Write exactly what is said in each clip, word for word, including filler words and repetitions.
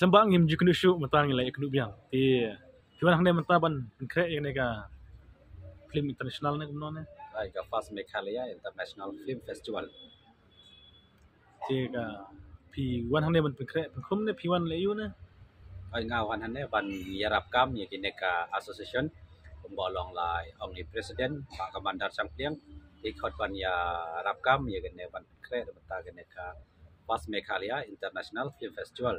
Symbai ngim ju kynduh shuh mynta ngi la ïa kynduh biang. Te phi wan hangne mynta ban pynkhreh ïa kane ka film international ne kumno ne? Ai ka First Meghalaya International Film Festival. Te ka phi wan hangne ban pynkhreh pynkhrum ne phi wan leh ïa u ne? Ai nga wan hangne ban ïarap kam ïa kine ka association kumba long la ong i president Bah Commander Shangpliang. Te khot ban ïarap kam ïa kine ban pynkhreh da mynta kine ka First Meghalaya International Film Festival.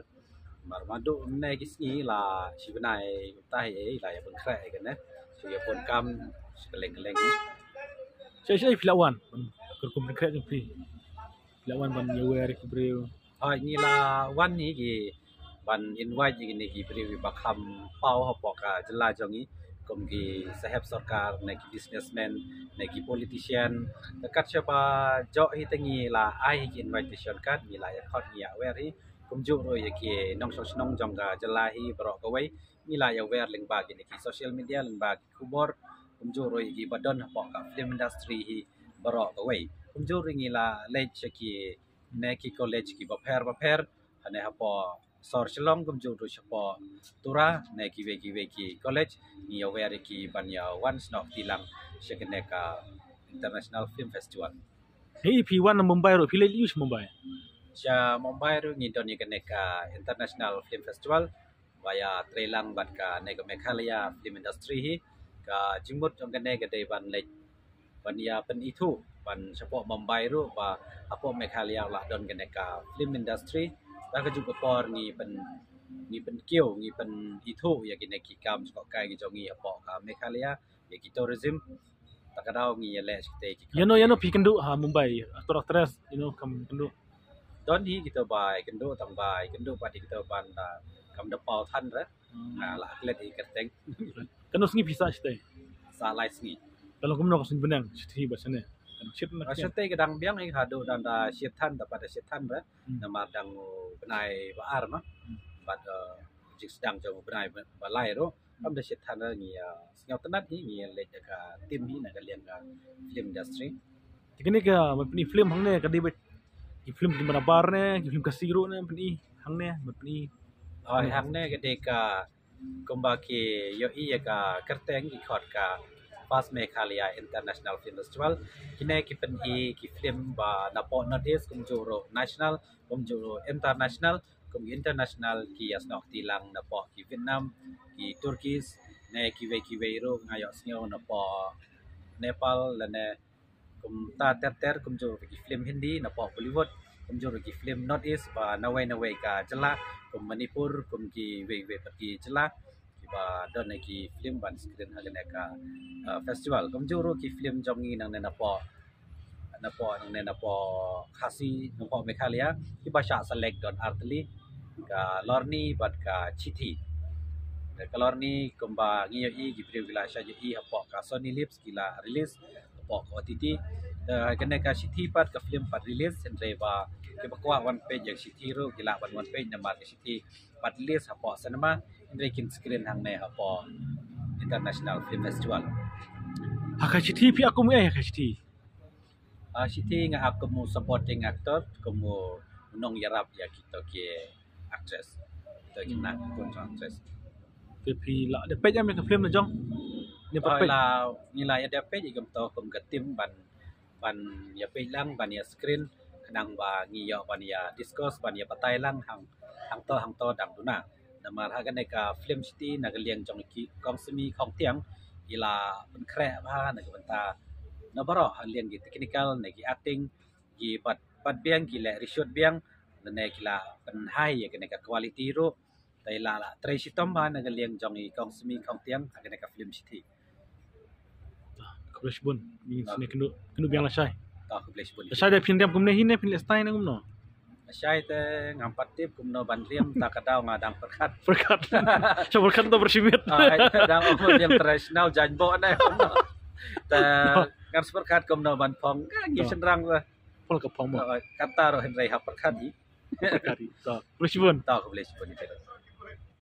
Mar madu ne ki sngi la shi bnai mynta hi la ïa pynkhreh ïa kine. Shu ïa pun kam shi kylleng kylleng. Shi shi phi la wan. Kyrkum pynkhreh jong phi. Phi la wan ban ïa wer ki briew. Hoi ngi la wan hi ki ban invite ïa kine ki briew ba kham paw hapoh ka jylla jong ngi kum ki sahep sorkar ne ki businessman ne ki politician. Te kat shaba jok hi te ngi la ai hi ki invitation card ngi la ïa khot ngi ïa wer hi kumjuh ruh ïa ki nongshong shnong jong ka jylla hi baroh kawei. Ngi la ïa wer lyngba kine ki social media lyngba ki khubor kumjuh ruh ïa ki ba don hapoh ka film industry hi baroh kawei. Kumjuh ruh ngi la leit sha ki ne ki college ki bapher bapher hane hapoh sor Shillong kumjuh ruh shapoh Tura ne kiwei kiwei ki college ngi ïa wer ïa ki ban ïa wan snoh kti lang sha kane ka International Film Festival. Hei phi wan na Mumbai ruh phi leit ïa u sha Mumbai? Sha Mumbai ruh ngi don ïa kane ka International Film Festival ba ïa trei lang bad kane ka Meghalaya film industry hi. Ka jingmut jong kane ka dei ban leit ban ïa pynithuh ban shapoh Mumbai ruh ba hapoh Meghalaya la don kane ka film industry. Ba ka juk ka por ngi pyn ngi pynkiew ngi pynithuh ïa kine ki kam jong kai ki jong ngi hapoh ka Meghalaya ïa ki tourism. Ta ka daw ngi ïa leh shatei ki kam. Ïano ïano phi kynduh ha Mumbai actor actress ïano kam kynduh? Don hi kita ba ïa kynduh tang ba ïa kynduh pat ïa kita ban da kam da paw than re. Nga la klet ïa kyrteng. Kano sngi phi sah shatei? Sah lai sngi. Ka long kumno ka suiñ bneng shatei ba shane? Kano shit na ka shatei ka dang biang ïa haduh dang da shit than da pat da shit than re. Namar dang u bnai ba ar ma. Bad jingsdang jong u bnai ba lai ruh. Kam da shit than re ngi ïa sngewtynnat hi ngi ïa leit da ka team hi na ka liang ka film industry. Te kane ka ban pyni film hangne ka dei ba ki film ki manabar ne ki film Khasi ruh ne pyni hangne ban pyni. Hoi hangne ka dei ka kumba ki ïohi ïa ka kyrteng ki khot ka First Meghalaya International Film Festival. Kine ki pyni ki film ba napoh North East kumjuh ruh national kumjuh ruh international. Kum ki international ki ïa snoh kti lang napoh ki Vietnam ki Turkish ne kiwei kiwei ruh nga ïohsngew napoh Nepal lane kumta ter ter kumjuh ruh ki film Hindi napoh Bollywood kumjuh ruh ki film North East ba nawei nawei ka jylla kum Manipur kum kiwei kiwei pat ki jylla kiba don ïa ki film ban screen ha kane ka festival kumjuh ruh ki film jong ngi nangne napoh napoh nangne napoh Khasi napoh Meghalaya kiba shah select don artylli ka Lorni bad ka Chithi. Ka Lorni kumba ngi ïohi ki briew ki la shah ïohi hapoh ka Sony Lips ki la release hapoh ka O T T. Kane ka Chithi pat ka film pat release hynrei ba kiba kwah wan peit ïa ka Chithi ruh ki lah ban wan peit namar ka Chithi pat release hapoh cinema hynrei kin screen hangne hapoh International Film Festival. Ha ka Chithi phi ap kum ei ha ka Chithi? Ah, Chithi nga ap kum u supporting actor kum u nongïarap ïa kito ki actress. Kito ki nang kum actress. Te phi la da peit ïa ka film na jong? Ni pat peit la ngi la ïa da peit ïa kum to kum ka team ban ban ïa peit lang ban ïa screen khnang ba ngi ïoh ban ïa discuss ban ïa batai lang hang hangto hangto dang duna. Namar ha kane ka film Chithi na ka liang jong ki Kong Simi Khongtiang ki la pynkhreh bha na ka bynta na baroh ha liang ki technical na ki acting ki bat bat biang ki leh reshoot biang lane ki la pynhai ïa kane ka quality ruh. Te la la trei shitom bha na ka liang jong i Kong Simi Khongtiang ha kane ka film Chithi. Khublei shibun. Ngi sngewbha kynduh kynduh biang lashai. Khublei shibun. Lashai da phin riam kumne hi ne phin leh style ne kumno? Lashai te ngam pat tip kumno ban riam ta ka daw nga dang pyrkhat. Pyrkhat. Sha pyrkhat to pyrshimit. Dang ong riam traditional jaiñ bo ne kumno. Te ngan pyrkhat kumno ban phong ka ngi shynrang te. Phong ka phong mo. Kata ruh hynrei ha pyrkhat hi. Pyrkhat hi. To khublei shibun. To khublei shibun.